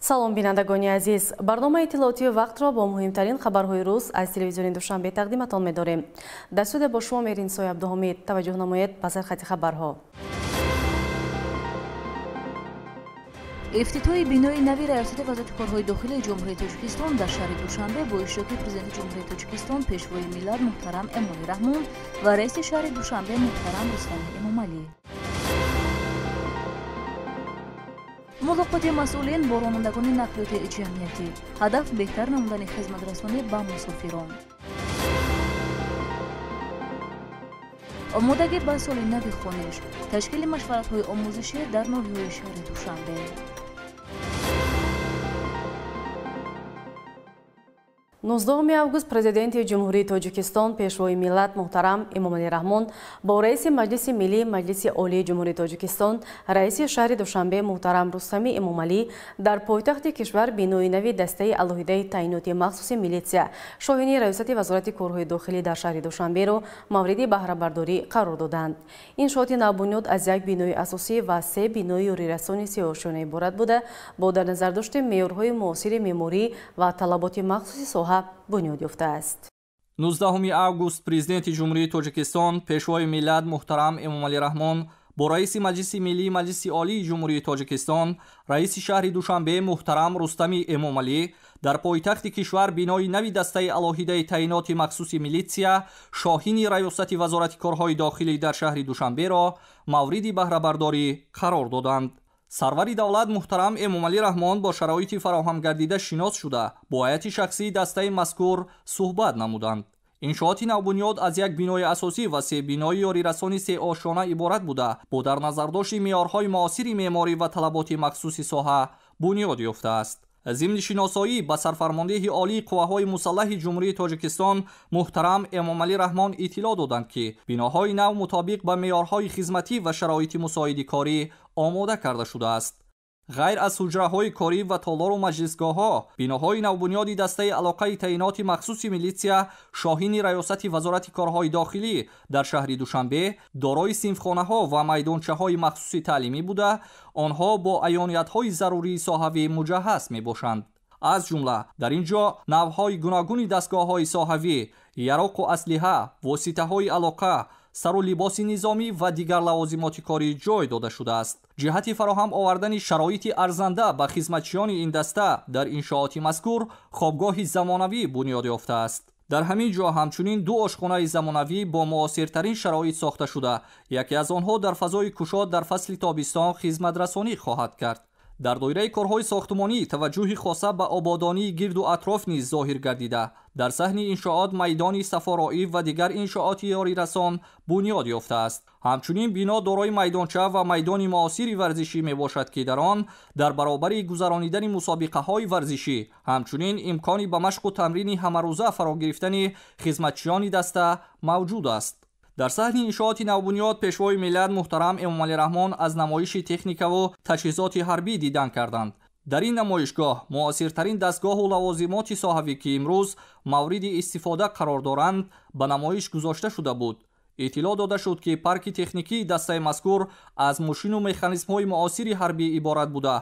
Салом, бинандагони азиз. Барномаи иттилоотии вақтро бо муҳимтарин хабарҳои рӯз аз телевизиони Душанбе тақдиматон медорем. Дар студия бо шумо Меҳринисои Абдуҳомид. Таваҷҷӯҳ намоед ба сархати хабарҳо. Ифтитоҳи бинои нави Раёсати Вазорати корҳои дохилии Ҷумҳурии Тоҷикистон дар шаҳри Душанбе бо иштироки Президенти Ҷумҳурии Тоҷикистон, Пешвои миллат муҳтарам Эмомалӣ Раҳмон ва раиси шаҳри Душанбе муҳтарам Рустами Эмомалӣ. Мулоқоти масъулин бо ронандагони нақлиёти ҷамъиятӣ. Ҳадаф беҳтар намудани хизматрасонӣ ба мусофирон. Омодагӣ ба соли нави хониш. Ташкили машваратҳои омӯзишӣ дар ноҳияҳои шаҳри Душанбе. 19 август Президенти Ҷумҳурии Тоҷикистон, Пешвои миллат муҳтарам Эмомалӣ Раҳмон бо раиси Маҷлиси Миллии Маҷлиси Олии Ҷумҳурии Тоҷикистон, раиси шаҳри Душанбе муҳтарам Рустами Эмомалӣ дар пойтахти кишвар бинои нави дастаи алоҳидаи таъиноти махсуси милитсия, шоҳини Раёсати Вазорати корҳои дохилӣ дар шаҳри Душанберо мавриди баҳрабардорӣ қарор доданд. Иншооти навбунёд аз як бинои асосӣ ва се бинои ёрирасони сеошёна иборат буда, бо дар назардошти меъёрҳои муосири меъморӣ ва талаботи махсуси соҳа бунёд ёфтааст. 19 август Президенти Ҷумҳурии Тоҷикистон, Пешвои миллат муҳтарам Эмомалӣ Раҳмон бо раиси Маҷлиси Миллии Маҷлиси Олии Ҷумҳурии Тоҷикистон, раиси шаҳри Душанбе муҳтарам Рустами Эмомалӣ дар пойтахти кишвар бинои нави дастаи алоҳидаи таъиноти махсуси милитсия, шоҳини Раёсати Вазорати корҳои дохилӣ дар шаҳри Душанберо мавриди баҳрабардорӣ қарор доданд. Сарвари давлат муҳтарам Эмомалӣ Раҳмон бо шароити фароҳамгардида шинос шуда, бо ҳайати шахсии дастаи мазкур суҳбат намуданд. Иншооти навбунёд аз як бинои асосӣ ва се бинои ёрирасони сеошёна иборат буда, бо дар назардошти меъёрҳои муосири меъморӣ ва талаботи махсуси соҳа бунёд ёфтааст. Зимни шиносоӣ ба сарфармондеҳи олии қувваҳои мусаллаҳи Ҷумҳурии Тоҷикистон муҳтарам Эмомалӣ Раҳмон иттилоъ доданд, ки биноҳои нав мутобиқ ба меъёрҳои хизматӣ ва шароити мусоиди корӣ омода карда шудааст. Ғайр аз ҳуҷраҳои корӣ ва толору маҷлисгоҳҳо, биноҳои навбунёди дастаи алоқаи таъиноти махсуси милитсия, шоҳини Раёсати Вазорати корҳои дохилӣ дар шаҳри Душанбе дорои синфхонаҳо ва майдончаҳои махсуси таълимӣ буда, онҳо бо аёниятҳои зарурии соҳавӣ муҷаҳҳаз мебошанд. Аз ҷумла дар ин ҷо навъҳои гуногуни дастгоҳҳои соҳавӣ, яроқу аслиҳа, воситаҳои алоқа, сару либоси низомӣ ва дигар лавозимоти корӣ ҷой дода шудааст. Ҷиҳати фароҳам овардани шароити арзанда ба хизматчиёни ин даста дар иншооти мазкур хобгоҳи замонавӣ бунёд ёфтааст. Дар ҳамин ҷо ҳамчунин ду ошхонаи замонавӣ бо муосиртарин шароит сохта шуда, яке аз онҳо дар фазои кушод дар фасли тобистон хизматрасонӣ хоҳад кард. Дар доираи корҳои сохтмонӣ таваҷҷӯҳи хоса ба ободонии гирду атроф низ зоҳир гардида, дар саҳни иншоот майдони сафороӣ ва дигар иншооти ёрирасон бунёд ёфтааст. Ҳамчунин бино дорои майдонча ва майдони муосири варзишӣ мебошад, ки дар он дар баробари гузаронидани мусобиқаҳои варзишӣ ҳамчунин имкони ба машқу тамрини ҳамарӯза фаро гирифтани хизматчиёни даста мавҷуд аст. Дар саҳни иншооти навбунёд Пешвои миллат муҳтарам Эмомалӣ Раҳмон аз намоиши техникаву таҷҳизоти ҳарбӣ дидан карданд. Дар ин намоишгоҳ муосиртарин дастгоҳу лавозимоти соҳавӣ, ки имрӯз мавриди истифода қарор доранд, ба намоиш гузошта шуда буд. Иттилоъ дода шуд, ки парки техникии дастаи мазкур аз мошину механизмҳои муосири ҳарбӣ иборат буда,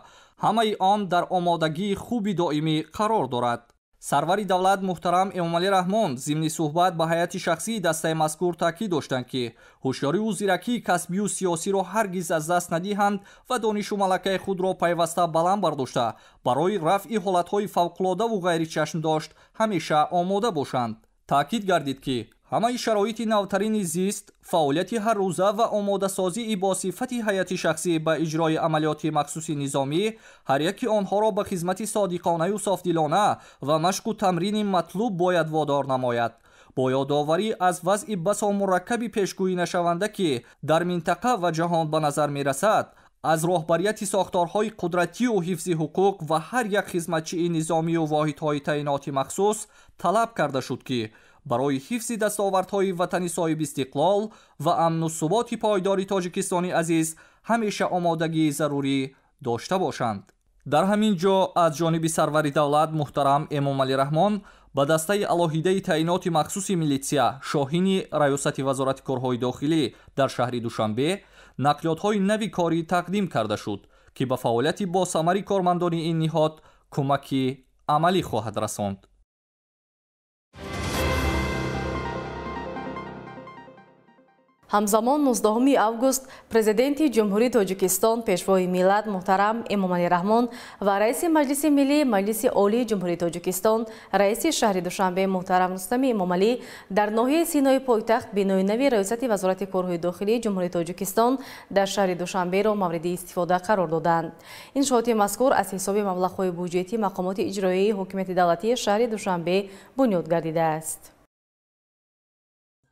ҳамаи он дар омодагии хуби доимӣ қарор дорад. Сарвари давлат муҳтарам Эмомалӣ Раҳмон зимни суҳбат ба ҳайати шахсии дастаи мазкур таъкид доштанд, ки ҳушёриву зиракии касбию сиёсиро ҳаргиз аз даст надиҳанд ва донишу малакаи худро пайваста баланд бардошта, барои рафъи ҳолатҳои фавқулодаву ғайричашмдошт ҳамеша омода бошанд. Таъкид гардид, ки ҳамаи шароити навтарини зист, фаъолияти ҳаррӯза ва омодасозии бо сифати ҳайати шахсӣ ба иҷрои амалиёти махсуси низомӣ ҳар яки онҳоро ба хизмати содиқонаю софдилона ва машқу тамрини матлуб бояд водор намояд. Бо ёдоварӣ аз вазъи басо мураккаби пешгӯӣ нашаванда, ки дар минтақа ва ҷаҳон ба назар мерасад, аз роҳбарияти сохторҳои қудратию ҳифзи ҳуқуқ ва ҳар як хизматчии низомию воҳидҳои таъиноти махсус талаб карда шуд, ки барои ҳифзи дастовардҳои ватани соҳибистиқлол ва амну суботи пойдори Тоҷикистони азиз ҳамеша омодагии зарурӣ дошта бошанд. Дар ҳамин ҷо аз ҷониби сарвари давлат муҳтарам Эмомалӣ Раҳмон ба дастаи алоҳидаи таъиноти махсуси милитсия, шоҳини Раёсати Вазорати корҳои дохилӣ дар шаҳри Душанбе нақлиётҳои нави корӣ тақдим карда шуд, ки ба фаъолияти босамари кормандони ин ниҳод кӯмаки амалӣ хоҳад расонд. Ҳамзамон 19 август Президенти Ҷумҳурии Тоҷикистон, Пешвои миллат муҳтарам Эмомалӣ Раҳмон ва Раиси Маҷлиси Миллӣ Маҷлиси Олии Ҷумҳурии Тоҷикистон, Раиси шаҳри Душанбе муҳтарам Рустами Эмомалӣ дар ноҳияи Синои пойтахт бинои нави Раёсати Вазорати корҳои дохилии Ҷумҳурии Тоҷикистон дар шаҳри Душанберо мавриди истифода қарор доданд. Иншооти мазкур аз ҳисоби маблағҳои буҷетии мақомоти иҷроияи ҳокимияти давлатии шаҳри Душанбе бунёд гардидааст.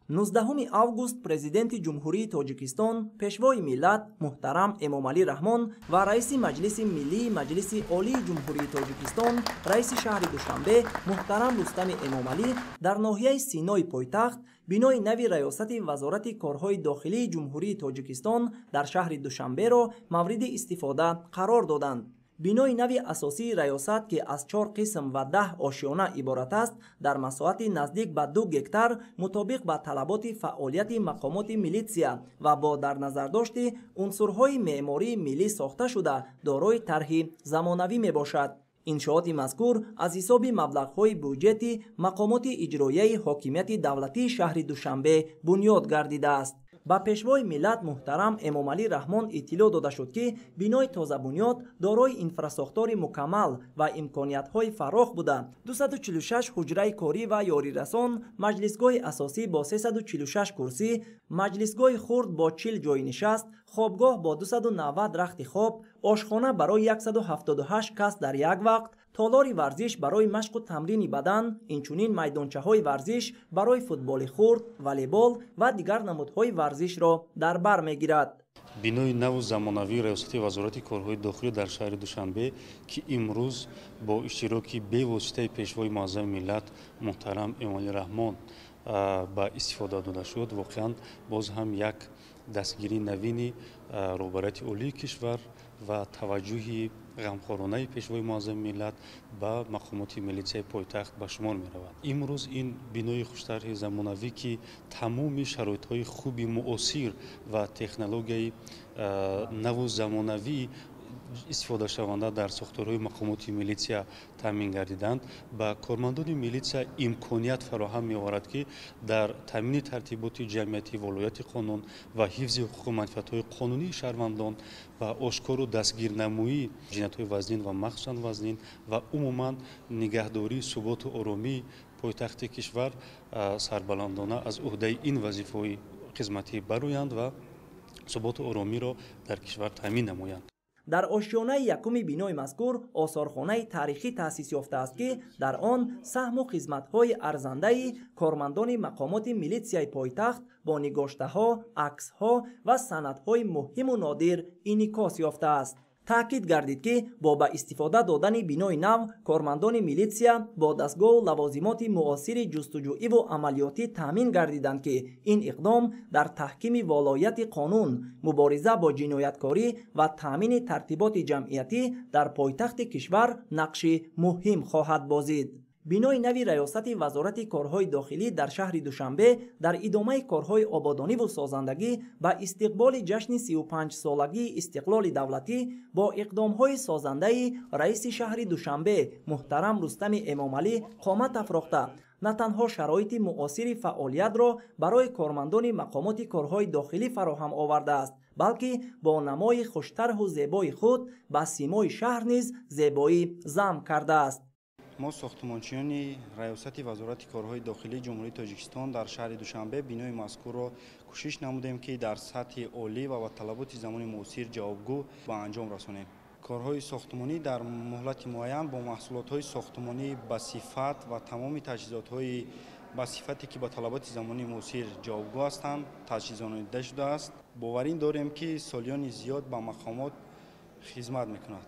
19 август Президенти Ҷумҳурии Тоҷикистон, Пешвои миллат муҳтарам Эмомалӣ Раҳмон ва Раиси Маҷлиси Миллии Маҷлиси Олии Ҷумҳурии Тоҷикистон, Раиси шаҳри Душанбе муҳтарам Рустами Эмомалӣ дар ноҳияи Синои пойтахт бинои нави Раёсати Вазорати корҳои дохилии Ҷумҳурии Тоҷикистон дар шаҳри Душанберо мавриди истифода қарор доданд. Бинои нави асосии раёсат, ки аз 4 қисм ва 10 ошёна иборат аст, дар масоҳати наздик ба 2 гектар мутобиқ ба талаботи фаъолияти мақомоти милитсия ва бо дар назардошти унсурҳои меъмории миллӣ сохта шуда, дорои тарҳи замонавӣ мебошад. Иншооти мазкур аз ҳисоби маблағҳои буҷети мақомоти иҷроияи ҳокимияти давлатии шаҳри Душанбе бунёд гардидааст. Ба Пешвои миллат муҳтарам Эмомалӣ Раҳмон иттилоъ дода шуд, ки бинои тозабунёд дорои инфрасохтори мукаммал ва имкониятҳои фарох буда, 246 ҳуҷраи корӣ ва ёрирасон, маҷлисгоҳи асосӣ бо 346 курсӣ, маҷлисгоҳи хурд бо 40 ҷойи нишаст, хобгоҳ бо 290 рахти хоб, ошхона барои 178 кас дар як вақт, толори варзиш барои машқу тамрини бадан, инчунин майдончаҳои варзиш барои футболи хурд, волейбол ва дигар намудҳои варзишро дар бар мегирад. Бинои наву замонавии Раёсати Вазорати корҳои дохилӣ дар шаҳри Душанбе, ки имрӯз бо иштироки бевоситаи Пешвои муаззами миллат муҳтарам Эмомалӣ Раҳмон ба истифода дода шуд, воқеан боз ҳам як дастгирии навини роҳбарияти олии кишвар ва таваҷҷӯҳи ғамхоронаи Пешвои муаззами миллат ба мақомоти милитсияи пойтахт ба шумор меравад. Имрӯз ин бинои хуштарҳи замонавӣ, ки тамоми шароитҳои хуби муосир ва технологияи наву замонавӣ истифодашаванда дар сохторҳои мақомоти милитсия таъмин гардиданд, ба кормандони милитсия имконият фароҳам меоварад, ки дар таъмини тартиботи ҷамъиятӣ, волояти қонун ва ҳифзи ҳуқуқу манфиатҳои қонунии шаҳрвандон ва ошкору дастгирнамоии ҷиноятҳои вазнин ва махсусан вазнин ва умуман нигаҳдории суботу оромии пойтахти кишвар сарбаландона аз уҳдаи ин вазифаҳои хизматӣ бароянд ва суботу оромиро дар кишвар таъмин намоянд. Дар ошёнаи якуми бинои мазкур осорхонаи таърихӣ таъсис ёфтааст, ки дар он саҳму хизматҳои арзандаи кормандони мақомоти милитсияи пойтахт бо нигоштаҳо, аксҳо ва санадҳои муҳиму нодир инъикос ёфтааст. Таъкид гардид, ки бо ба истифода додани бинои нав кормандони милитсия бо дастгоҳу лавозимоти муосири ҷустуҷӯиву амалиётӣ таъмин гардиданд, ки ин иқдом дар таҳкими волояти қонун, мубориза бо ҷинояткорӣ ва таъмини тартиботи ҷамъиятӣ дар пойтахти кишвар нақши муҳим хоҳад бозид. Бинои нави Раёсати Вазорати корҳои дохилӣ дар шаҳри Душанбе дар идомаи корҳои ободониву созандагӣ ба истиқболи ҷашни 35-солагии истиқлоли давлатӣ бо иқдомҳои созандаи раиси шаҳри Душанбе муҳтарам Рустами Эмомалӣ қомат афрохта, на танҳо шароити муосири фаъолиятро барои кормандони мақомоти корҳои дохилӣ фароҳам овардааст, балки бо намои хуштарҳу зебои худ ба симои шаҳр низ зебоӣ зам кардааст. Мо сохтмончиёни Раёсати Вазорати корҳои дохилии Ҷумҳурии Тоҷикистон дар шаҳри Душанбе бинои мазкурро кӯшиш намудем, ки дар сатҳи олӣ ва ба талаботи замони муосир ҷавобгӯ ба анҷом расонем. Корҳои сохтмонӣ дар муҳлати муайян бо маҳсулотҳои сохтмонӣ ба сифат ва тамоми таҷҳизотҳои ба сифате, ки ба талаботи замони муосир ҷавобгӯ ҳастанд, таҷҳизонида шудааст. Боварин дорем, ки солиёни зиёд ба мақомот хизмат мекунад.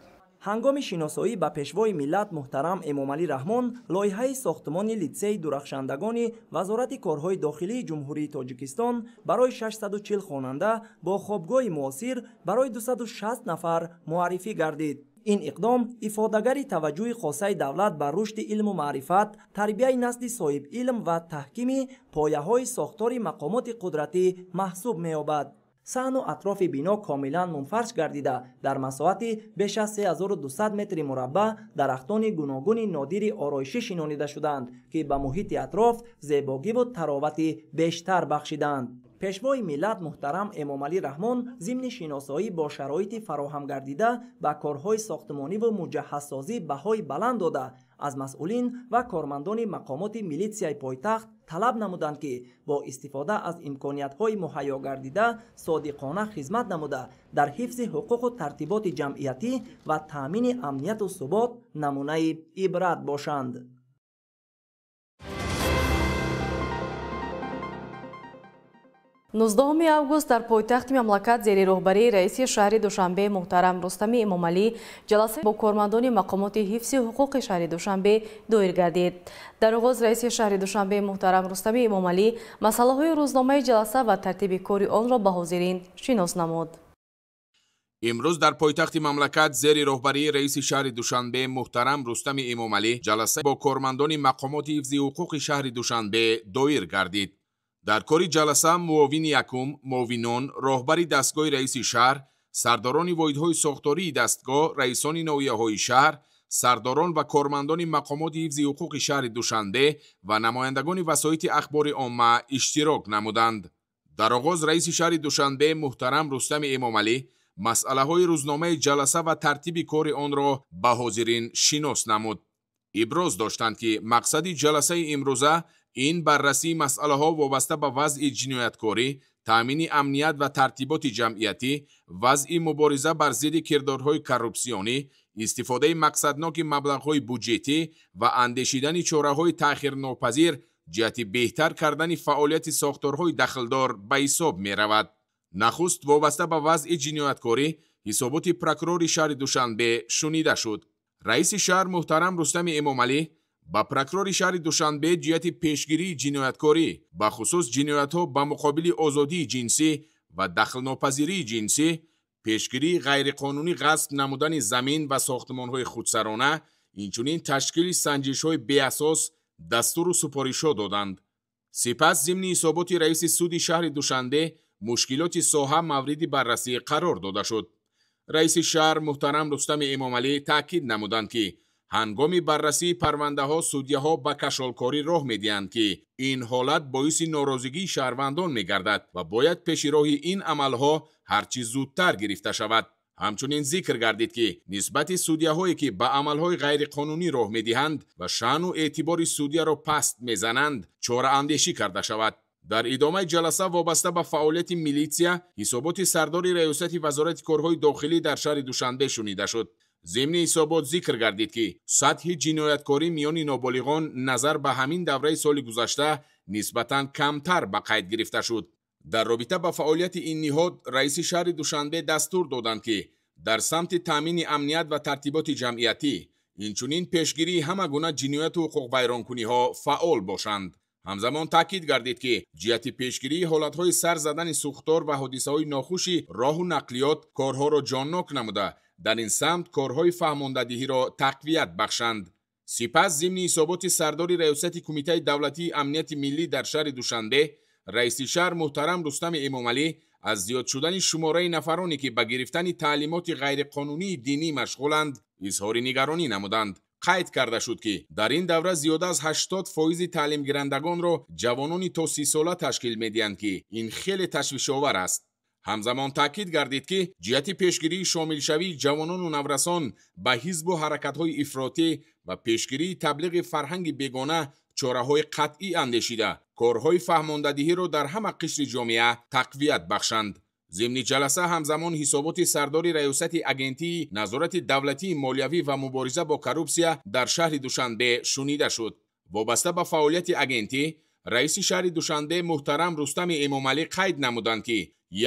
Ҳангоми шиносоӣ ба Пешвои миллат муҳтарам Эмомалӣ Раҳмон лоиҳаи сохтмони литсейи дурахшандагони Вазорати корҳои дохилии Ҷумҳурии Тоҷикистон барои 640 хонанда бо хобгоҳи муосир барои 260 нафар муаррифӣ гардид. Ин иқдом ифодагари таваҷҷӯҳи хосаи давлат ба рушди илму маърифат, тарбияи насли соҳибилм ва таҳкими пояҳои сохтори мақомоти қудратӣ маҳсуб меёбад. Саҳну атрофи бино комилан мунфарш гардида, дар масоҳати беш аз 3200 метри мураббаъ дарахтони гуногуни нодири ороишӣ шинонида шудаанд, ки ба муҳити атроф зебогиву таровати бештар бахшидаанд. Пешвои миллат муҳтарам Эмомалӣ Раҳмон зимни шиносоӣ бо шароити фароҳам гардида ба корҳои сохтмониву муҷаҳҳазсозӣ баҳои баланд дода, аз масъулин ва кормандони мақомоти милитсияи пойтахт талаб намуданд, ки бо истифода аз имкониятҳои муҳайё гардида содиқона хизмат намуда, дар ҳифзи ҳуқуқу тартиботи ҷамъиятӣ ва таъмини амнияту субот намунаи ибрат бошанд. 19 август дар пойтахти мамлакат зери роҳбарии раиси шаҳри Душанбе муҳтарам Рустами Эмомалӣ ҷаласа бо кормандони мақомоти ҳифзи ҳуқуқи шаҳри Душанбе доир гардид. Дар оғоз раиси шаҳри Душанбе муҳтарам Рустами Эмомалӣ масъалаҳои рӯзномаи ҷаласа ва тартиби кори онро ба ҳозирин шинос намуд. Имрӯз дар пойтахти мамлакат зери роҳбарии раиси шаҳри Душанбе муҳтарам Рустами Эмомалӣ ҷаласа бо кормандони мақомоти ҳифзи ҳуқуқи шаҳри Душанбе доир гардид. Дар кори ҷаласа муовини якум, муовинон, роҳбари дастгоҳи раиси шаҳр, сардорони воҳидҳои сохтории дастгоҳ, раисони ноҳияҳои шаҳр, сардорон ва кормандони мақомоти ҳифзи ҳуқуқи шаҳри Душанбе ва намояндагони васоити ахбори омма иштирок намуданд. Дар оғоз раиси шаҳри Душанбе муҳтарам Рустами Эмомалӣ масъалаҳои рӯзномаи ҷаласа ва тартиби кори онро ба ҳозирин шинос намуд. Иброз доштанд, ки мақсади ҷаласаи имрӯза ин баррасии масъалаҳо вобаста ба вазъи ҷинояткорӣ, таъмини амният ва тартиботи ҷамъиятӣ, вазъи мубориза бар зидди кирдорҳои коррупсионӣ, истифодаи мақсадноки маблағҳои буҷетӣ ва андешидани чораҳои таъхирнопазир ҷиҳати беҳтар кардани фаъолияти сохторҳои дахлдор ба ҳисоб меравад. Нахуст вобаста ба вазъи ҷинояткорӣ ҳисоботи прокурори шаҳри Душанбе шунида шуд. Раиси шаҳр муҳтарам Рустами Эмомалӣ ба прокурори шаҳри Душанбе ҷиҳати пешгирии ҷинояткорӣ, бахусус ҷиноятҳо ба муқобили озодии ҷинсӣ ва дахлнопазирии ҷинсӣ, пешгирии ғайриқонунӣ ғасб намудани замин ва сохтмонҳои худсарона, инчунин ташкили санҷишҳои беасос дастуру супоришҳо доданд. Сипас зимни ҳисоботи раиси суди шаҳри Душанбе мушкилоти соҳа мавриди баррасӣ қарор дода шуд. Раиси шаҳр муҳтарам Рустами Эмомалӣ таъкид намуданд, ки ҳангоми баррасии парвандаҳо судяҳо ба кашолкорӣ роҳ медиҳанд, ки ин ҳолат боиси норозигии шаҳрвандон мегардад ва бояд пеши роҳи ин амалҳо ҳарчи зудтар гирифта шавад. Ҳамчунин зикр гардид, ки нисбати судяҳое ки ба амалҳои ғайриқонунӣ роҳ медиҳанд ва шаъну эътибори судяро паст мезананд, чораандешӣ карда шавад. Дар идомаи ҷаласа вобаста ба фаъолияти милитсия ҳисоботи сардори раёсати вазорати корҳои дохилӣ дар шаҳри Душанбе шунида шуд. Зимни ҳисобот зикр гардид, ки сатҳи ҷинояткорӣ миёни ноболиғон назар ба ҳамин давраи соли гузашта нисбатан камтар ба қайд гирифта шуд. Дар робита ба фаъолияти ин ниҳод раиси шаҳри Душанбе дастур доданд, ки дар самти таъмини амният ва тартиботи ҷамъиятӣ, инчунин пешгирии ҳама гуна ҷинояту ҳуқуқвайронкуниҳо фаъол бошанд. Ҳамзамон таъкид гардид, ки ҷиҳати пешгирии ҳолатҳои сар задани сӯхтор ва ҳодисаҳои нохуши роҳу нақлиёт корҳоро ҷоннок намуда, дар ин самт корҳои фаҳмондадиҳиро тақвият бахшанд. Сипас зимни ҳисоботи сардори раёсати Кумитаи давлатии амнияти миллӣ дар шаҳри Душанбе, раиси шаҳр муҳтарам Рустами Эмомалӣ аз зиёд шудани шумораи нафароне ки ба гирифтани таълимоти ғайриқонунии динӣ машғуланд изҳори нигаронӣ намуданд. Қайд карда шуд, ки дар ин давра зиёда аз 80% таълимгирандагонро ҷавонони то 30 сола ташкил медиҳанд, ки ин хеле ташвишовар аст. Ҳамзамон таъкид гардид, ки ҷиҳати пешгирии шомилшавии ҷавонону наврасон ба ҳизбу ҳаракатҳои ифротӣ ва пешгирии таблиғи фарҳанги бегона чораҳои қатъӣ андешида, корҳои фаҳмондадиҳиро дар ҳама қишри ҷомеа тақвият бахшанд. Зимни ҷаласа ҳамзамон ҳисоботи сардори раёсати агентии назорати давлатии молиявӣ ва мубориза бо коррупсия дар шаҳри Душанбе шунида шуд. Вобаста ба фаъолияти агентӣ, раиси шаҳри Душанбе муҳтарам Рустами Эмомалӣ қайд намуданд, ки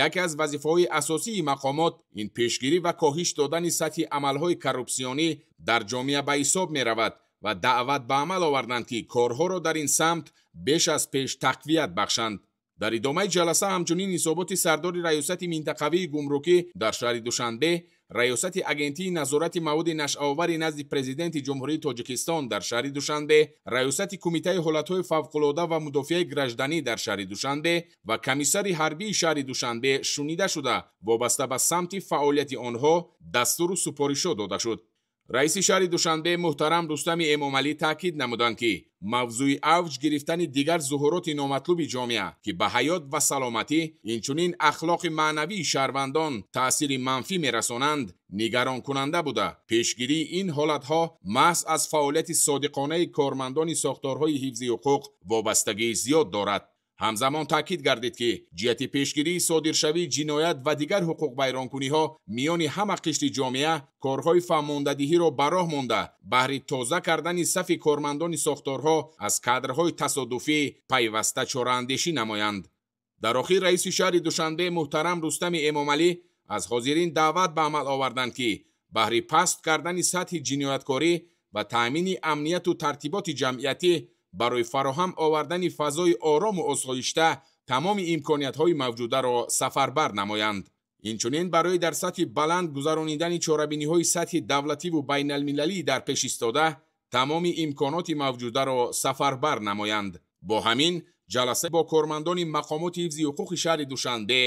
яке аз вазифаҳои асосии мақомот ин пешгирӣ ва коҳиш додани сатҳи амалҳои коррупсионӣ дар ҷомеа ба ҳисоб меравад ва даъват ба амал оварданд, ки корҳоро дар ин самт беш аз пеш тақвият бахшанд. Дар идомаи ҷаласа ҳамчунин ҳисоботи сардори раёсати минтақавии гумрукӣ дар шаҳри Душанбе, раёсати агентии назорати маводи нашъаовари назди президенти Ҷумҳурии Тоҷикистон дар шаҳри Душанбе, раёсати кумитаи ҳолатҳои фавқулода ва мудофиаи гражданӣ дар шаҳри Душанбе ва комиссари ҳарбии шаҳри Душанбе шунида шуда, вобаста ба самти фаъолияти онҳо дастуру супоришҳо дода шуд. Раиси шаҳри Душанбе муҳтарам Рустами Эмомалӣ таъкид намуданд, ки мавзӯи авҷ гирифтани дигар зуҳуроти номатлуби ҷомеа, ки ба ҳаёт ва саломатӣ, инчунин ахлоқи маънавии шаҳрвандон таъсири манфӣ мерасонанд, нигаронкунанда буда, пешгирии ин ҳолатҳо маҳз аз фаъолияти содиқонаи кормандони сохторҳои ҳифзи ҳуқуқ вобастагии зиёд дорад. Ҳамзамон таъкид гардид, ки ҷиҳати пешгирии содиршавии ҷиноят ва дигар ҳуқуқвайронкуниҳо миёни ҳама қишри ҷомеа корҳои фаҳмондадиҳиро ба роҳ монда, баҳри тоза кардани сафи кормандони сохторҳо аз кадрҳои тасодуфӣ пайваста чораандешӣ намоянд. Дар охир раиси шаҳри Душанбе муҳтарам Рустами Эмомалӣ аз ҳозирин даъват ба амал оварданд, ки баҳри паст кардани сатҳи ҷинояткорӣ ва таъмини амнияту тартиботи ҷамъиятӣ барои фароҳам овардани фазои орому осоишта тамоми имкониятҳои мавҷударо сафарбар намоянд. Инчунин барои дар сатҳи баланд гузаронидани чорабиниҳои сатҳи давлативу байналмилалӣ дар пеш истода тамоми имконоти мавҷударо сафарбар намоянд. Бо ҳамин ҷаласа бо кормандони мақомоти ҳифзи ҳуқуқи шаҳри Душанбе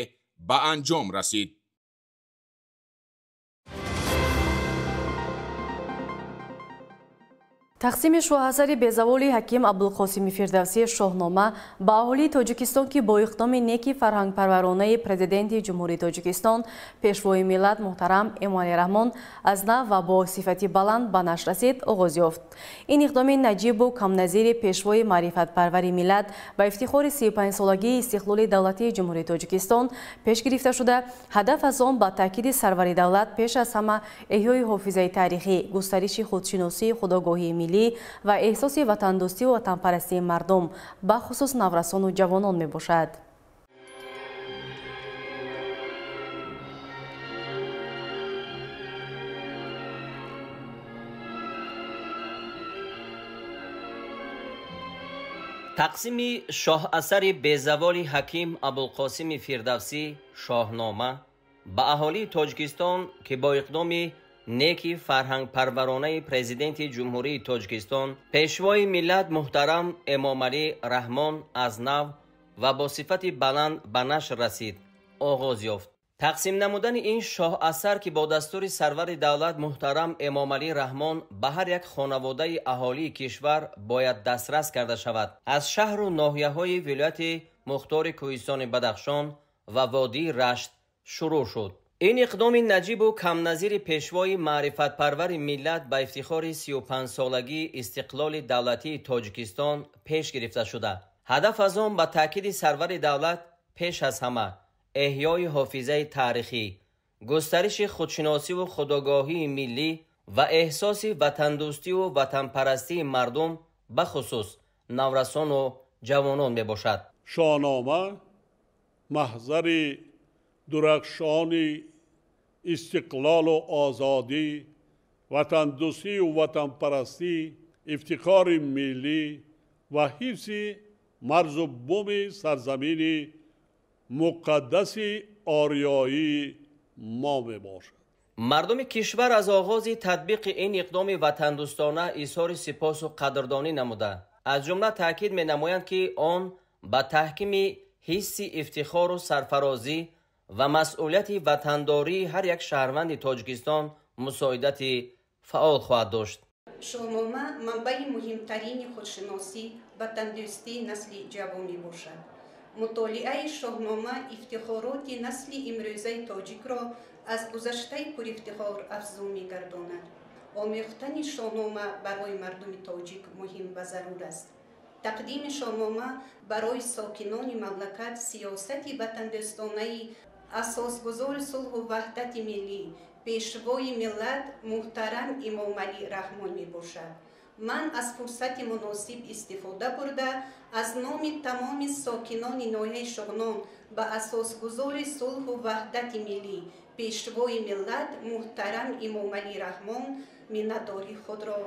ба анҷом расид. Тақсими шоҳасари безаволи ҳаким Абдулқосими Фирдавсӣ Шоҳнома ба аҳолии Тоҷикистон, ки бо иқдоми неки фарҳангпарваронаи президенти Ҷумҳурии Тоҷикистон, пешвои миллат муҳтарам Эмомалӣ Раҳмон аз нав ва бо сифати баланд ба нашр расид, оғоз ёфт. Ин иқдоми наҷибу камназири пешвои маърифатпарвари миллат ба ифтихори 35-солагии истиқлоли давлатии Ҷумҳурии Тоҷикистон пеш гирифта шуда, ҳадаф аз он ба таъкиди сарвари давлат пеш аз ҳама эҳёи ҳофизаи таърихӣ, густариши худшиносии худогоҳии миллӣ ва эҳсоси ватандӯстиву ватанпарастии мардум, бахусус наврасону ҷавонон мебошад. Тақсими шоҳасари безаволи ҳаким Абулқосими Фирдавсӣ Шоҳнома ба аҳолии Тоҷикистон, ки бо иқдоми неки фарҳангпарваронаи президенти Ҷумҳурии Тоҷикистон, пешвои миллат муҳтарам Эмомалӣ Раҳмон аз нав ва бо сифати баланд ба нашр расид, оғоз ёфт. Тақсим намудани ин шоҳасар, ки бо дастури сарвари давлат муҳтарам Эмомалӣ Раҳмон ба ҳар як хонаводаи аҳолии кишвар бояд дастрас карда шавад, аз шаҳру ноҳияҳои вилояти мухтори Кӯҳистони Бадахшон ва водии Рашт шурӯъ шуд. Ин иқдоми наҷибу камназири пешвои маърифатпарвари миллат ба ифтихори 35-солагии истиқлоли давлатии Тоҷикистон пеш гирифта шуда, ҳадаф аз он ба таъкиди сарвари давлат пеш аз ҳама эҳёи ҳофизаи таърихӣ, густариши худшиносиву худогоҳии миллӣ ва эҳсоси ватандӯстиву ватанпарастии мардум, бахусус наврасону ҷавонон мебошад. Шоҳнома маҳзари дурахшони истиқлолу озодӣ, ватандӯстию ватанпарастӣ, ифтихори миллӣ ва ҳифзи марзу буми сарзамини муқаддаси ориёии мо мебошад. Мардуми кишвар аз оғози татбиқи ин иқдоми ватандӯстона изҳори сипосу қадрдонӣ намуда, аз ҷумла таъкид менамоянд, ки он ба таҳкими ҳисси ифтихору сарфарозӣ ва масъулияти ватандории ҳар як шаҳрванди Тоҷикистон мусоидати фаъол хоҳад дошт. Шоҳнома манбаи муҳимтарини худшиносӣ, ватандӯстии насли ҷавон мебошад. Мутолиаи Шоҳнома ифтихороти насли имрӯзаи тоҷикро аз гузаштаи пурифтихор афзун мегардонад. Омӯхтани Шоҳнома барои мардуми тоҷик муҳим ва зарур аст. Тақдими Шоҳнома барои сокинони мамлакат сиёсати ватандӯстонаи асосгузори сулҳу ваҳдати миллӣ, пешвои миллат муҳтарам Эмомалӣ Раҳмон мебошад. Ман аз фурсати муносиб истифода бурда, аз номи тамоми сокинони ноҳияи Шоҳнон ба асосгузори сулҳу ваҳдати миллӣ, пешвои миллат муҳтарам Эмомалӣ Раҳмон миннатдории худро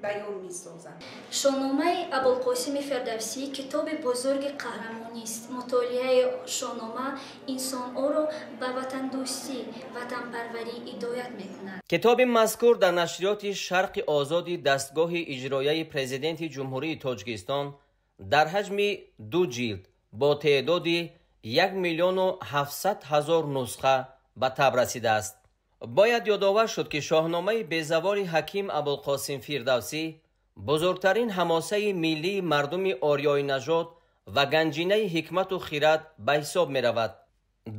баён месозанд. Шоҳномаи Абулқосими Фирдавсӣ китоби бузурги қаҳрамонист. Мутолиаи Шоҳнома инсонҳоро ба ватандӯстӣ, ватанпарварӣ ҳидоят мекунад. Китоби мазкур дар нашриёти Шарқи Озоди дастгоҳи иҷроияи Президенти Ҷумҳурии Тоҷикистон дар ҳаҷми 2 ҷилд бо теъдоди 1 700 000 нусха ба таб расидааст. Бояд ёдовар шуд, ки Шоҳномаи безаволи Ҳаким Абулқосим Фирдавсӣ бузургтарин ҳамосаи миллии мардуми ориёинажод ва ганҷинаи ҳикмату хират ба ҳисоб меравад.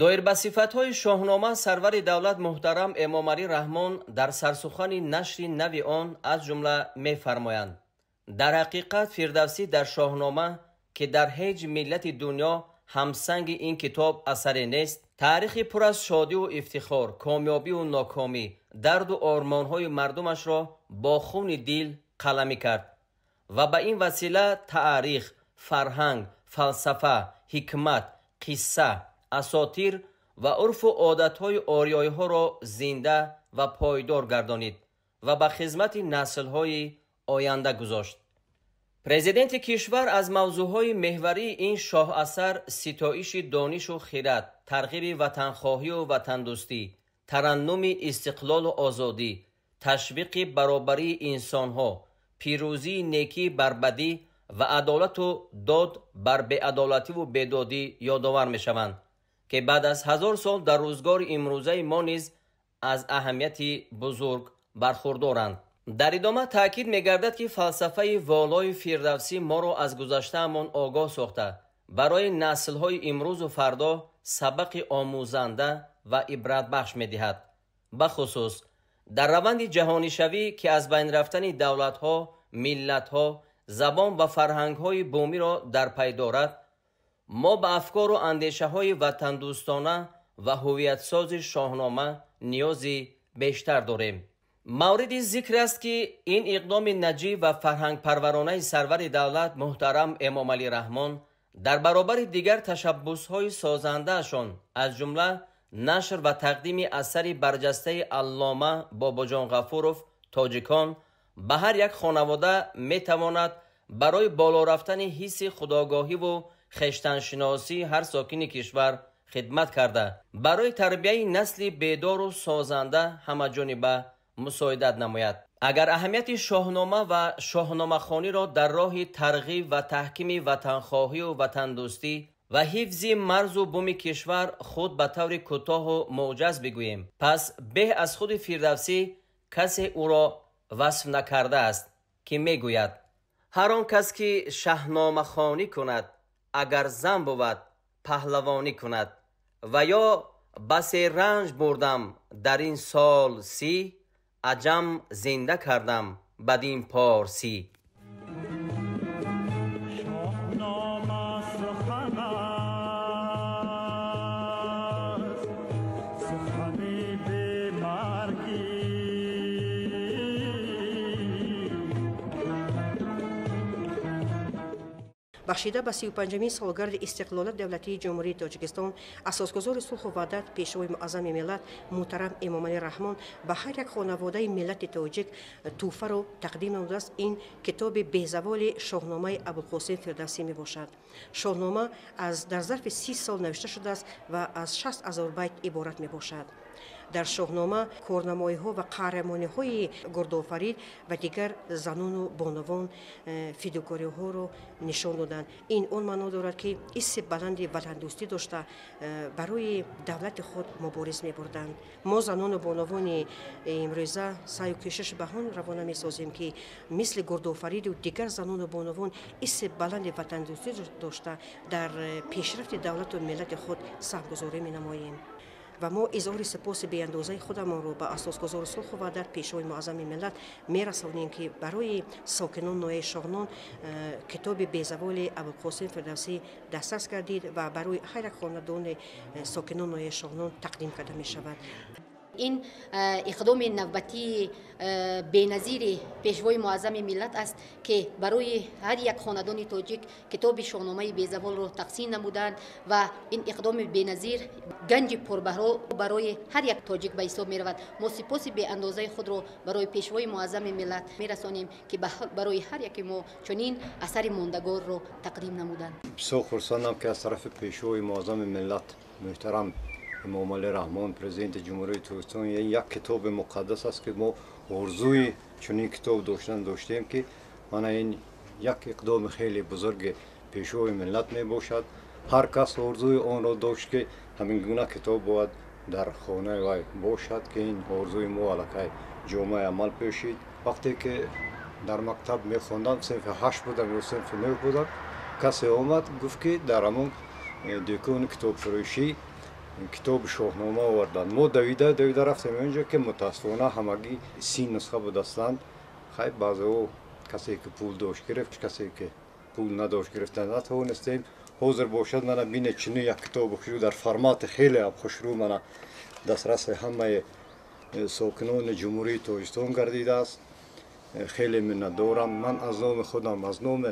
Доир ба сифатҳои Шоҳнома сарвари давлат муҳтарам Эмомалӣ Раҳмон дар сарсухани нашри нави он аз ҷумла мефармоянд: дар ҳақиқат Фирдавсӣ дар Шоҳнома, ки дар ҳеҷ миллати дунё ҳамсанги ин китоб асаре нест, таърихи пур аз шодиву ифтихор, комёбиву нокомӣ, дарду ормонҳои мардумашро бо хуни дил қаламӣ кард ва ба ин васила таърих, фарҳанг, фалсафа, ҳикмат, қисса, асотир ва урфу одатҳои ориёиҳоро зинда ва пойдор гардонид ва ба хизмати наслҳои оянда гузошт. Президенти кишвар аз мавзӯъҳои меҳварии ин шоҳасар ситоиши донишу хират, тарғиби ватанхоҳию ватандӯстӣ, тараннуми истиқлолу озодӣ, ташвиқи баробарии инсонҳо, пирӯзии некӣ бар бадӣ ва адолату дод бар беадолативу бедодӣ ёдовар мешаванд, ки баъд аз 1000 сол дар рӯзгори имрӯзаи мо низ аз аҳамияти бузург бархурдоранд. Дар идома таъкид мегардад, ки фалсафаи волои Фирдавсӣ моро аз гузаштаамон огоҳ сохта, барои наслҳои имрӯзу фардо сабақи омӯзанда ва ибратбахш медиҳад. Бахусус дар раванди ҷаҳонишавӣ, ки аз байн рафтани давлатҳо, миллатҳо, забон ва фарҳангҳои бумиро дар пай дорад, мо ба афкору андешаҳои ватандӯстона ва ҳувиятсози Шоҳнома ниёзи бештар дорем. Мавриди зикр аст, ки ин иқдоми наҷиб ва фарҳангпарваронаи сарвари давлат муҳтарам Эмомалӣ Раҳмон дар баробари дигар ташаббусҳои созандаашон, аз ҷумла нашр ва тақдими асари барҷастаи аллома Бобоҷон Ғафуров «Тоҷикон», ба ҳар як хонавода метавонад барои боло рафтани ҳисси худогоҳиву хештаншиносии ҳар сокини кишвар хидмат карда, барои тарбияи насли бедору созанда ҳамаҷониба мусоидат намояд. Агар аҳамияти Шоҳнома ва шоҳномахониро дар роҳи тарғиб ва таҳкими ватанхоҳию ватандӯстӣ ва ҳифзи марзу буми кишвар худ ба таври кӯтоҳу муъҷаз бигӯем, пас беҳ аз худи Фирдавсӣ касе ӯро васф накардааст, ки мегӯяд: ҳар он кас ки шаҳномахонӣ кунад, агар зан бувад, паҳлавонӣ кунад, ва ё басе ранҷ бурдам дар ин сол 30, аҷам зинда кардам бадин порсӣ. Бахшида ба 35-мин солгарди истиқлолияти давлатии Ҷумҳурии Тоҷикистон, асосгузори сулҳу ваҳдат, пешвои муаззами миллат муҳтарам Эмомалӣ Раҳмон ба ҳар як хонаводаи миллати тоҷик тӯҳфаро тақдим намудааст. Ин китоби безаволи Шоҳномаи Абулқосим Фирдавсӣ мебошад. Шоҳнома дар зарфи 30 сол навишта шудааст ва аз 60 000 байт иборат мебошад. Дар Шоҳнома корнамоиҳо ва қаҳрамониҳои Гурдофарид ва дигар занону бонувон фидокориҳоро нишон доданд. Ин он маъно дорад, ки ҳисси баланди ватандӯстӣ дошта, барои давлати худ мубориз мебурданд. Мо занону бонувони имрӯза саъю кӯшиш ба он равона месозем, ки мисли Гурдофариду дигар занону бонувон ҳисси баланди ватандӯстӣ дошта, дар пешрафти давлату миллати худ саҳмгузорӣ менамоем. Ва мо изҳори сипоси беандозаи худамонро ба асосгузори сулҳу ваҳдат, пешвои муаззами миллат мерасонем, ки барои сокинон ноҳияи Шоҳнон китоби безаволи Абулқосим Фирдавсӣ дастрас гардид ва барои ҳар як хонадони сокинон ноҳияи Шоҳнон тақдим карда мешавад. Ин иқдоми навбатии беназири Пешвои Муаззами миллат аст, ки барои ҳар як хонадони тоҷик китоби Шоҳномаи безаволро тақсим намуданд ва ин иқдоми беназир ганҷи пурбаҳро барои ҳар як тоҷик ба ҳисоб меравад. Мо сипоси беандозаи худро барои Пешвои Муаззами миллат мерасонем, ки барои ҳар яки мо чунин асари мондагорро тақдим намуданд. Бисёр хурсандам, ки аз тарафи Пешвои Муаззами миллат муҳтарам Эмомалӣ Раҳмон, Президенти Ҷумҳурии Тоҷикистон, як китоби муқаддас аст, ки мо орзуи чунин китоб доштан доштем, ки мана ин як иқдоми хеле бузурги Пешвои миллат мебошад. Ҳар кас орзуи онро дошт, ки ҳамин гуна китоб бояд дар хонаи вай бошад, ки ин орзуи мо аллакай ҷомаи амал пӯшид. Вақте ки дар мактаб мехондам, синфи ҳашт будам ё синфи нӯҳ будам, касе омад, гуфт, ки дар ҳамон дукони китобфурӯшӣ китоби Шоҳнома оварданд. Мо давида давида рафтем онҷо, ки мутаассифона ҳамагӣ 30 нусха будастанд. Хай, баъзеҳо, касе ки пул дошт, гирифт, касе ки пул надошт, гирифта натавонистем. Ҳозир бошад, мана бинед, чунин як китоби хушрӯ дар формати хеле хушрӯ мана дастраси ҳамаи сокинони Ҷумҳурии Тоҷикистон гардидааст. Хеле миннатдорам. Ман аз номи худам, аз номи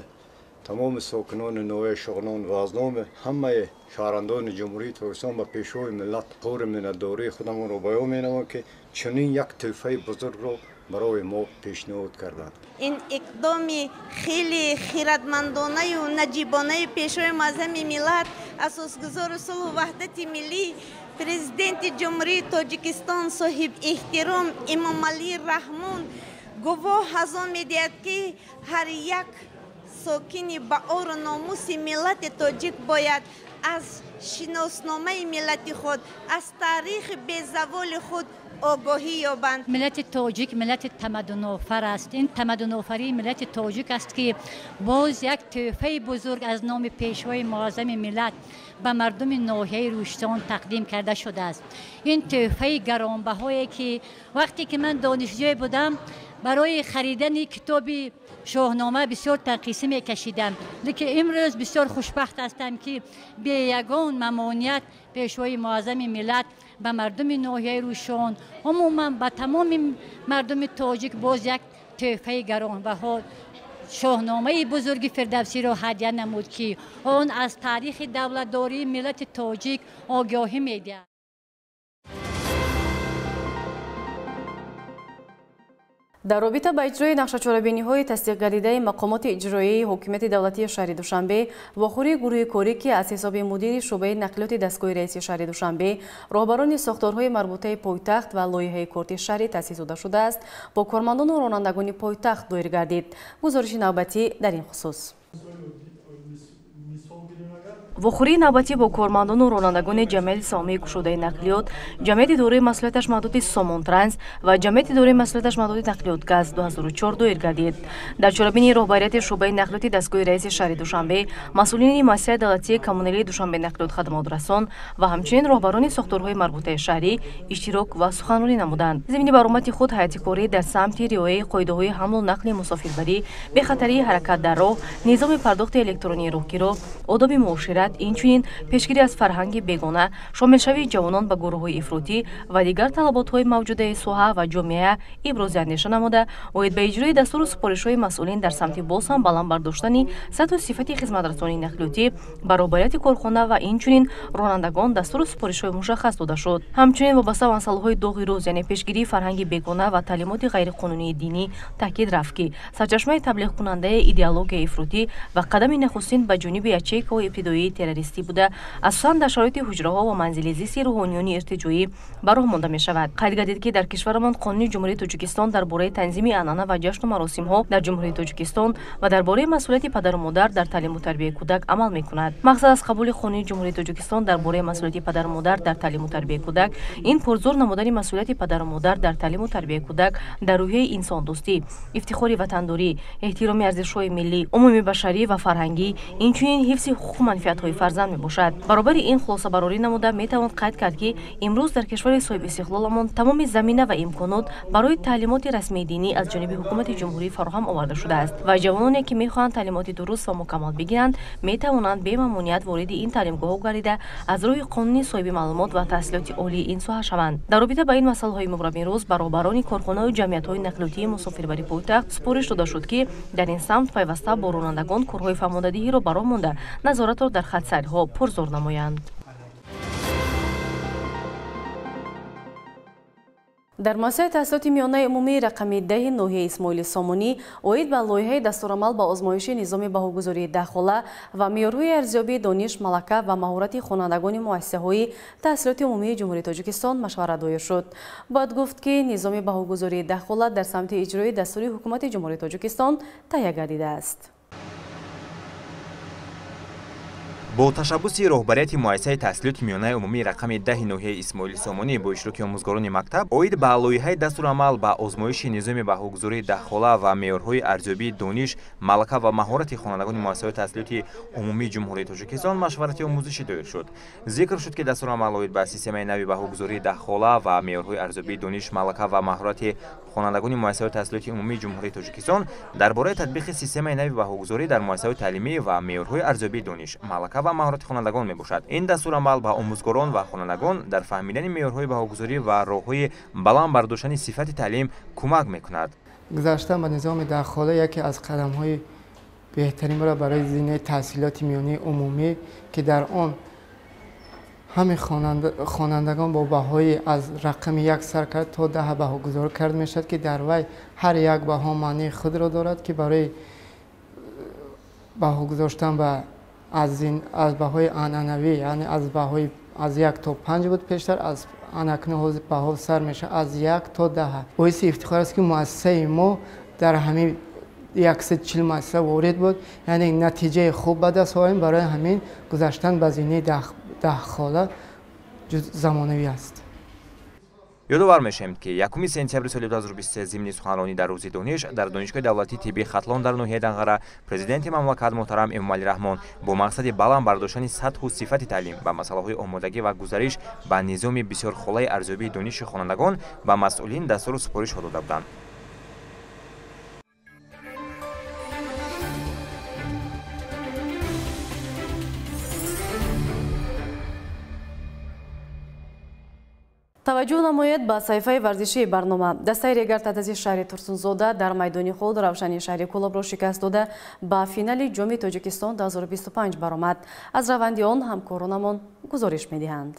тамоми сокинони ноҳияи Шуғнон ва аз номи ҳамаи шаҳрвандони Ҷумҳурии Тоҷикистон ба Пешвои миллат изҳори миннатдории худамонро баён менамоям, ки чунин як тӯҳфаи бузургро барои мо пешниҳод карданд. Ин иқдоми хеле хиратмандонаю наҷибонаи Пешвои Муаззами миллат, асосгузори сулҳу ваҳдати миллӣ, Президенти Ҷумҳурии Тоҷикистон соҳиб эҳтиром Эмомалӣ Раҳмон гувоҳ аз он медиҳад, ки ҳар як сокини ба ору номуси миллати тоҷик бояд аз шиносномаи миллати худ, аз таърихи безаволи худ огоҳӣ ёбанд. Миллати тоҷик миллати тамаддунофар аст. Ин тамаддунофарии миллати тоҷик аст, ки боз як тӯҳфаи бузург аз номи Пешвои Муаззами миллат ба мардуми ноҳияи Рӯштон тақдим карда шудааст. Ин тӯҳфаи гаронбаҳое, ки вақте ки ман донишҷӯе будам, барои харидани китоби Шоҳнома бисёр танқисӣ мекашидам, лекин имрӯз бисёр хушбахт ҳастам, ки бе ягон мамоният Пешвои Муаззами миллат ба мардуми ноҳияи Рӯшон, умуман ба тамоми мардуми тоҷик боз як тӯҳфаи гаронбаҳо, Шоҳномаи бузурги Фирдавсиро ҳадя намуд, ки он аз таърихи давлатдории миллати тоҷик огоҳӣ медиҳад. Дар робита ба иҷрои нақшачорабиниҳои тасдиқгардидаи мақомоти иҷроияи ҳокимияти давлатии шаҳри Душанбе, вохӯрии гурӯҳи корӣ, ки аз ҳисоби мудири шӯъбаи нақлиёти дастгоҳи раиси шаҳри Душанбе, роҳбарони сохторҳои марбутаи пойтахт ва лоиҳаи корти шаҳрӣ таъсис дода шудааст, бо кормандону ронандагони пойтахт доир гардид. Гузориши навбатӣ дар ин хусус. Вохӯрии навбатӣ бо кормандону ронандагони ҷамъияти саҳомии кушодаи нақлиёт, ҷамъияти дораи масъулияташ маҳдуди Сомонтранс ва ҷамъияти дораи масъулияташ маҳдуди нақлиёт Газ 2004 доир гардид. Дар чорабинии роҳбарияти шӯъбаи нақлиёти дастгоҳи раиси шаҳри Душанбе, масъулини муассисаи давлатии коммуналии Душанбе нақлиёт хизматрасон ва ҳамчунин роҳбарони сохторҳои марбутаи шаҳрӣ иштирок ва суханронӣ намуданд. Зимни баромади худ ҳайати корӣ дар самти риояи қоидаҳои ҳамлу нақли мусофирбарӣ, бехатарии ҳаракат дар роҳ, низоми пардохти электронии роҳкиро, одоби муошират, инчунин пешгирӣ аз фарҳанги бегона, шомилшавии ҷавонон ба гурӯҳҳои ифротӣ ва дигар талаботҳои мавҷудаи соҳа ва ҷомеа ибрози андеша намуда, оид ба иҷрои дастуру супоришҳои масъулин дар самти боз ҳам баланд бардоштани сатҳу сифати хизматрасонии нақлиётӣ, баробарияти корхона ва инчунин ронандагон дастуру супоришҳои мушаххас дода шуд. Ҳамчунин вобаста ба масъалаҳои доғи рӯз, яъне пешгирии фарҳанги бегона ва таълимоти ғайриқонунии динӣ таъкид рафт, ки сарчашмаи таблиғкунандаи идеологияи ифротӣ ва қадами нахустин ба ҷониби ячейкаҳои ибтидоии террористӣ буда, асосан дар шароити ҳуҷраҳо ва манзили зисти рӯҳониёни иртиҷоӣ ба роҳ монда мешавад. Қайд гардид, ки дар кишварамон Қонуни Ҷумҳурии Тоҷикистон дар бораи танзими анъана ва ҷашну маросимҳо дар Ҷумҳурии Тоҷикистон ва дар бораи масъулияти падару модар дар таълиму тарбияи кӯдак амал мекунад. Мақсад аз қабули Қонуни Ҷумҳурии Тоҷикистон дар бораи масъулияти падару модар дар таълиму тарбияи кӯдак ин пурзур намудани масъулияти падару модар дар таълиму тарбияи кӯдак дар рӯҳияи инсондӯстӣ, ифтихори ватандорӣ, эҳтироми арзишҳои миллӣ, умумибашарӣ ва фарҳангӣ, инчунин ҳифзи ҳуқуқу манфиатҳои фаъолиятҳои фарзанд мебошад. Баробари ин хулосабарорӣ намуда метавон қайд кард, ки имрӯз дар кишвари соҳибистиқлоламон тамоми замина ва имконот барои таълимоти расмии динӣ аз ҷониби ҳукумати ҷумҳурӣ фароҳам оварда шудааст ва ҷавононе, ки мехоҳанд таълимоти дуруст ва мукаммал бигиранд, метавонанд бемамоният вориди ин таълимгоҳҳо гардида, аз роҳи қонунӣ соҳиби маълумот ва таҳсилоти олии ин соҳа шаванд. Дар робита ба ин масъалаҳои мубрами рӯз ба роҳбарони корхонаю ҷамъиятҳои нақлиётии мусофирбари пойтахт супориш дода шуд, ки дар ин самт пайваста бо ронандагон корҳои фаҳмондадиҳиро ба роҳ монда, назоратро дар хатсайрҳо пурзӯр намоянд. Дар муассисаи таҳсилоти миёнаи умумии рақами 10 ноҳияи Исмоили Сомонӣ оид ба лоиҳаи дастурамал ба озмоиши низоми баҳогузории даҳхола ва меъёрҳои арзёбии дониш, малака ва маҳорати хонандагони муассисаҳои таҳсилоти умумии Ҷумҳурии Тоҷикистон машварат доир шуд. Бояд гуфт, ки низоми баҳогузории даҳхола дар самти иҷрои дастури ҳукумати Ҷумҳурии Тоҷикистон таҳия гардидааст. Бо ташаббуси роҳбарияти муассисаи таҳсилоти миёнаи умумии рақами 10 ноҳияи Исмоили Сомонӣ бо иштироки омӯзгорони мактаб оид ба лоиҳаи дастурамал ба озмоиши низоми баҳогузории даҳхола ва меъёрҳои арзёбии дониш, малака ва маҳорати хонандагони муассисаҳои таҳсилоти умумии Ҷумҳурии Тоҷикистон машварати омӯзишӣ доир шуд. Зикр шуд, ки дастурамал оид ба системаи нави баҳогузории даҳхола ва меъёрҳои арзёбии дониш, малака ва маҳорати хонандагони муассисаҳои таҳсилоти умумии Ҷумҳурии Тоҷикистон дар бораи татбиқи системаи нави баҳогузорӣ дар муассисаҳои таълимӣ ва меъёрҳои арзёбии дониш, малака ва маҳорати хонандагон мебошад. Ин дастурамал ба омӯзгорон ва хонандагон дар фаҳмидани меъёрҳои баҳогузорӣ ва роҳҳои баланд бардоштани сифати таълим кӯмак мекунад. Гузаштан ба низоми даҳхола яке аз қадамҳои беҳтаринро барои зинаи таҳсилоти миёнаи умумӣ, ки дар он ҳамин хонандагон бо баҳои аз рақами 1 сар кард то 10 баҳогузорӣ кард мешавад, ки дар вай ҳар як баҳо маънии худро дорад, ки барои баҳо гузоштан ба аз баҳои анъанавӣ, яъне аз баҳои аз 1 то 5 буд пештар, аз анакнун ҳозир баҳо сар мешавад аз 1 то 10. Боиси ифтихор аст, ки муассисаи мо дар ҳамин 140 муассиса ворид буд, яъне натиҷаи хуб ба даст овардем. Барои ҳамин гузаштан ба зинаи даҳхола замонавӣ аст. Ёдовар мешавем, ки 1 сентябри соли 2023 зимни суханронӣ дар рӯзи дониш дар Донишгоҳи давлатии тиббии Хатлон дар ноҳияи Данғара президенти мамлакат муҳтарам Эмомалӣ Раҳмон бо мақсади баланд бардоштани сатҳу сифати таълим ба масъалаҳои омодагӣ ва гузариш ба низоми бисёрхолаи арзёбии дониши хонандагон ба масъулин дастуру супоришҳо дода буданд. Таваҷҷӯҳ намоед ба саҳифаи варзишии барнома. Дастаи Регар-ТадАЗи шаҳри Турсунзода дар майдони худ Равшани шаҳри Кӯлобро шикаст дода, ба финали Ҷоми Тоҷикистон 2025 баромад. Аз раванди он ҳамкоронамон гузориш медиҳанд.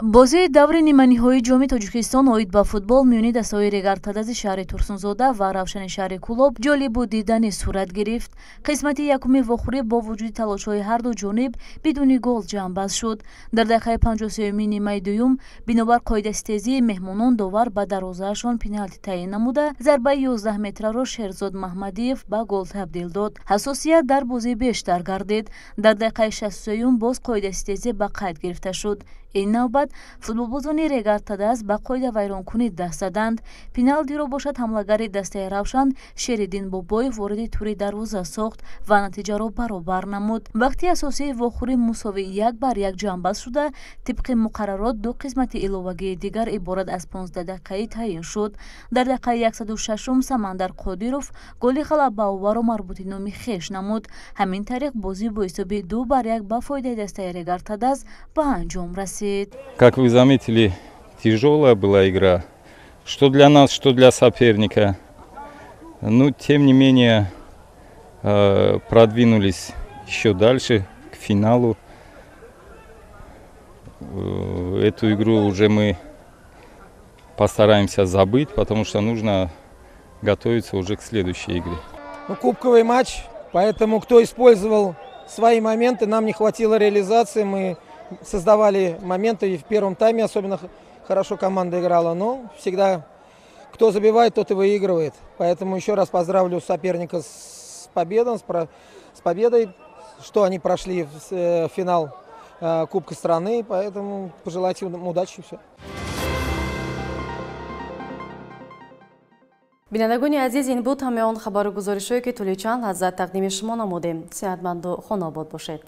Бозии даври ниманиҳоии Ҷоми Тоҷикистон оид ба футбол миёни дастаҳои Регар-ТадАЗи шаҳри Турсунзода ва Равшани шаҳри Кӯлоб ҷолибу диданӣ сурат гирифт. Қисмати якуми вохӯрӣ бо вуҷуди талошҳои ҳарду ҷониб бидуни гол ҷамъбаст шуд. Дар дақиқаи 53-юми нимаи дуюм бинобар қоидаситезии меҳмонон довар ба дарвозаашон пеналти таъин намуда, зарбаи 11 метраро Шерзод Маҳмадиев ба гол табдил дод. Ҳассосият дар бозӣ бештар гардид. Дар дақиқаи 63-юм боз қоидаситезӣ ба қайд гирифта шуд. Ин навбат футболбозони Регар-ТадАЗ ба қоидавайронкунӣ даст заданд. Пеналдиро бошад ҳамлагари дастаи Равшан Шериддин Бобоев вориди тури дарвоза сохт ва натиҷаро баробар намуд. Вақти асосии вохӯрӣ мусовӣ 1-1 ҷамъбаст шуда, тибқи муқаррарот ду қисмати иловагии дигар иборат аз 15 дақиқаӣ таъин шуд. Дар дақиқаи 106-ум Самандар Қодиров голи ғалабаоварро марбути номи хеш намуд. Ҳамин тариқ бозӣ бо ҳисоби 2-1 ба фоидаи дастаи Регар-ТадАЗ ба анҷом расид. Как вы заметили, тяжелая была игра, что для нас, что для соперника. Но, тем не менее, продвинулись еще дальше, к финалу. Эту игру уже мы постараемся забыть, потому что нужно готовиться уже к следующей игре. Ну, кубковый матч, поэтому кто использовал свои моменты, нам не хватило реализации, мы создавали моменты и в первом тайме особенно хорошо команда играла, но всегда кто забивает, тот и выигрывает. Поэтому еще раз поздравлю соперника с победой, что они прошли в финал Кубка страны, поэтому пожелать им удачи и все. Бинандагони азиз, ин буд ҳамаи он хабару гузоришҳое, ки тӯли чанд лаҳза тақдими шумо намудем. Сеҳатманду хонаобод бошед.